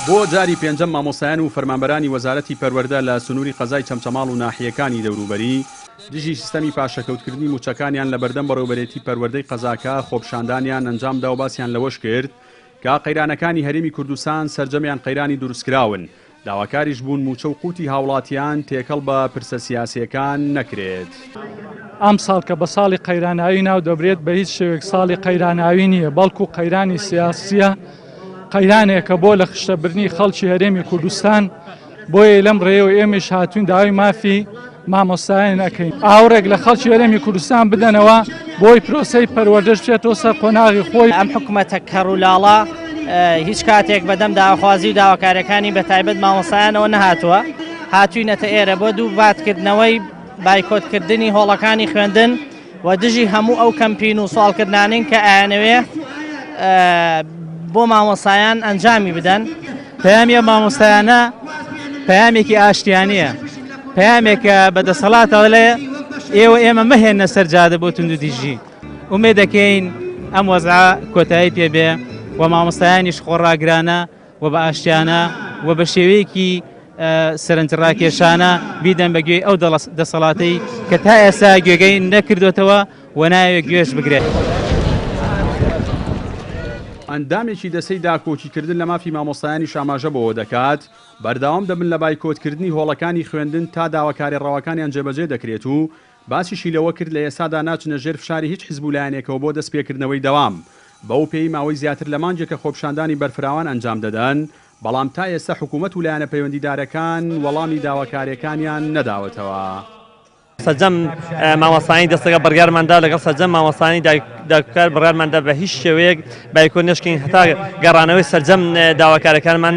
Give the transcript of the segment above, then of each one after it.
بۆ جاری پێنجەم مامۆستایان و فەرمانبەرانی وەزارەتی پەروەردە لە سنووری قەزای چەمچەماڵ و ناحیەکانی دەوروبەری دژی سیستەمی پاشەکەوتکردنی مووچەکانیان لە بەردەم بەڕێوەبەرێتی پەروەردەی قەزاکە خۆپیشاندانیان ئەنجامدا و باسیان لەوەش کرد کە قەیرانەکانی هەرێمی کوردستان سەرجەمیان قەیرانی دروستکراون، داواکاریش بوون مووچە و قوتی هاوڵاتیان تێکەڵ بە پرسە سیاسییەکان نەکرێت. ئەمساڵ کە بە ساڵی قەیراناوی ناو دەبرێت بە هیچ شێوەیەک ساڵی قەیراناوی نییە، بەڵکو قەیرانی سیاسییە، قەیرانێکە بۆ لە خشتەبردنی خەڵکی هەرێمی کوردستان، بۆیە لەم ڕێیەوە ئێمەیش هاتووین داوای مافی مامۆستایان ئەکەین ئاوڕێک لە خەڵکی هەرێمی کوردستان بدەنەوە بۆی پرۆسەی پەروەردەش بچێتەوە سەر قۆناغی خۆی. ئەم حکومەتە کەڕ و لاڵە هیچ کاتێک بەدەم داخوازی و داواکاریەکانی بە تایبەت مامۆستایانەوە نەهاتووە، هاتووینەتە ئێرە بۆ دووپاتکردنەوەی بایکۆتکردنی هۆڵەکانی خوێندن و دژی هەموو ئەو کەمپین و سواڵکردنانەین کە ئەیانەوێ بۆ مامۆستایان ئەنجامی بدەن. پەیامی ئەم مامۆستایانە پەیامێکی ئاشتیانەیە، پەیامێکە بە دەسەڵاتەوە دەڵێ ئێوە ئێمە مەهێنە سەر جادە بۆ توندوتیژی. ئومێد دەکەین ئەم وەزعە کۆتایی پێ بێ و مامۆستایانیش خۆڕاگرانە و بە ئاشتیانە و بە شێوەیەکی سەرنجڕاکێشانە بیدەن بە گوێی ئەو دەسەڵاتەی کە تا ئێستا گوێگەی نەکردوێتەوە و نایەوێت گوێش بگرێت. ئەندامێکی دەستەی داکۆکیکردن لە مافی مامۆستایانیش ئاماژە بەوە دەکات، بەردەوام دەبن لە بایکۆتکردنی هۆڵەکانی خوێندن تا داواکاریە ڕەواکانیان جێبەجێ دەکرێت و باسیشی لەوە کرد لە ئێستادا ناچنە ژێر فشاری هیچ حزب و لایەنێکەوە بۆ دەستپێکردنەوەی دەوام، بەو پێیەی ماوەی زیاتر لە مانگێکە خۆپیشاندانی بەرفراوان ئەنجام دەدەن، بەڵام تا ئێستا حکومەت و لایەنە پەیوەندیدارەکان وەڵامی داواکارییەکانیان نەداوەتەوە. سەرجەم مامۆستایانی دەستەکە بڕیارماندا لەگەڵ سەرجەم مامۆستایانی داکۆکار بڕیارماندا بە هیچ شێوەیەک بایکۆت نەشکین هەتا گەڕانەوەی سەرجەم داواکارەکانمان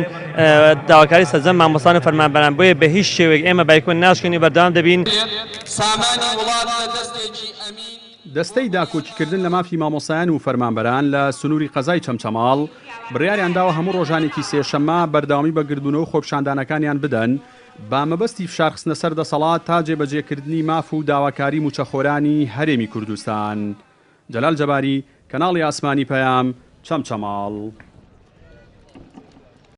داواکاری سەرجەم مامۆستان و فەرمانبەران بۆیە بە هیچ شێوەیەک ئێمە بایکۆت ناشکێن و بەردەوام دەبین. سامانی وڵات لە دەستێکی ئەمین. دەستەی داکۆکیکردن لە مافی مامۆستایان و فەرمانبەران لە سنووری قەزای چەمچەماڵ بڕیاریانداوە هەموو ڕۆژانێکی سێشەممە بەردەوامی بە گردبوونەوە و خۆپیشاندانەکانیان بدەن بە مەبەستی فشارخستنە سەر دەسەڵات تا جێبەجێکردنی ماف و داواکاری مووچەخۆرانی هەرێمی کوردستان. جەلال جەباری، کەناڵی ئاسمانی پەیام، چەمچەماڵ.